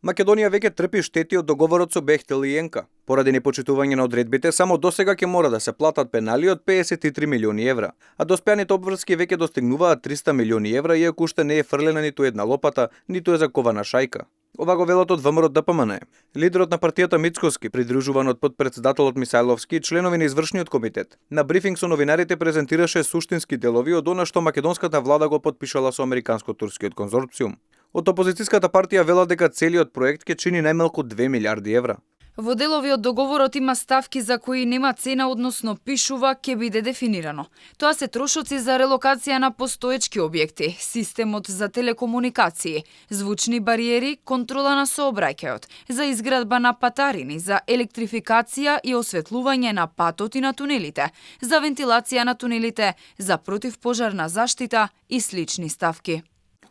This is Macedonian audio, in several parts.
Македонија веќе трпи штети од договорот со Бехтел и Енка. Поради непочитување на одредбите, само досега ќе мора да се платат пенали од 53 милиони евра, а доспеаните обврски веќе достигнуваат 300 милиони евра, иако уште не е фрлена ниту една лопата, ниту е закована шајка. Ова го велат од ВМРО ДПМН. Лидерот на партијата Мицкоски, придружуван од потпредседателот Мисајловски и членови на извршниот комитет, на брифинг со новинарите презентираше суштински делови од она што македонската влада го потпишала со американско-турскиот конзорциум. Од опозицијската партија велат дека целиот проект ќе чини најмалку 2 милиарди евра. Во делови од договорот има ставки за кои нема цена, односно пишува ќе биде дефинирано. Тоа се трошоци за релокација на постоечки објекти, системот за телекомуникации, звучни бариери, контрола на сообраќајот, за изградба на патарини, за електрификација и осветлување на патот и на тунелите, за вентилација на тунелите, за противпожарна заштита и слични ставки.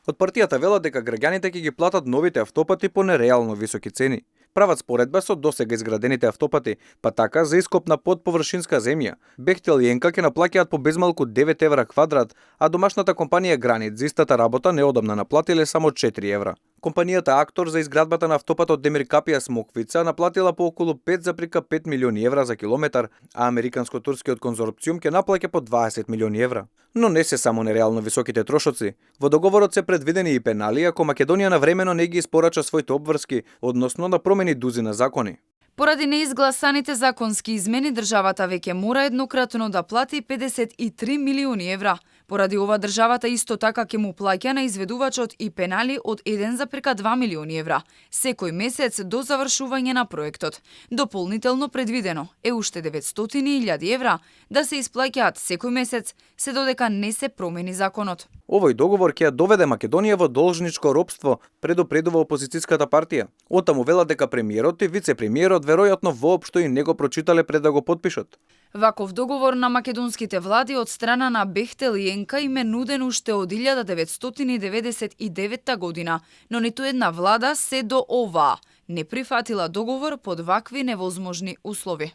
Од партијата велат дека граѓаните ќе ги платат новите автопати по нереално високи цени. Прават споредба со досега изградените автопати, па така за ископ на подповршинска земја, Бехтел и Енка ќе наплаќаат по безмалку 9 евра квадрат, а домашната компанија Гранит за истата работа неодамна наплатиле само 4 евра. Компанијата Актор за изградбата на автопатот Демир Капија Смоквица наплатила по околу 5,5 милиони евра за километар, а американско-турскиот конзорциум ќе наплаќа по 20 милиони евра. Но не се само нереално високите трошоци. Во договорот се предвидени и пенали ако Македонија навремено не ги испорача своите обврски, односно да промени дузина закони. Поради неизгласаните законски измени, државата веќе мора еднократно да плати 53 милиони евра. Поради ова државата исто така ќе му плаќа на изведувачот и пенали од 1,2 милиони евра секој месец до завршување на проектот. Дополнително предвидено е уште 900.000 евра да се исплаќаат секој месец, се додека не се промени законот. Овој договор ќе ја доведе Македонија во должничко робство, предупредува опозицијската партија. Оттаму велат дека премиерот и вице-премиерот веројатно воопшто и не го прочитале пред да го потпишат. Ваков договор на македонските влади од страна на Бехтел и Енка им е нуден уште од 1999 година, но ниту една влада се до оваа не прифатила договор под вакви невозможни услови.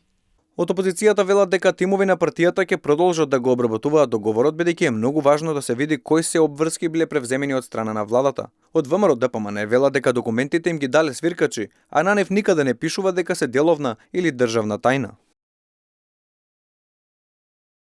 Од опозицијата велат дека тимови на партијата ќе продолжат да го обработуваат договорот, бидејќи е многу важно да се види кои се обврски биле превземени од страна на владата. Од ВМРО ДПМН велат дека документите им ги дале свиркачи, а на нив никаде не пишува дека се деловна или државна тајна.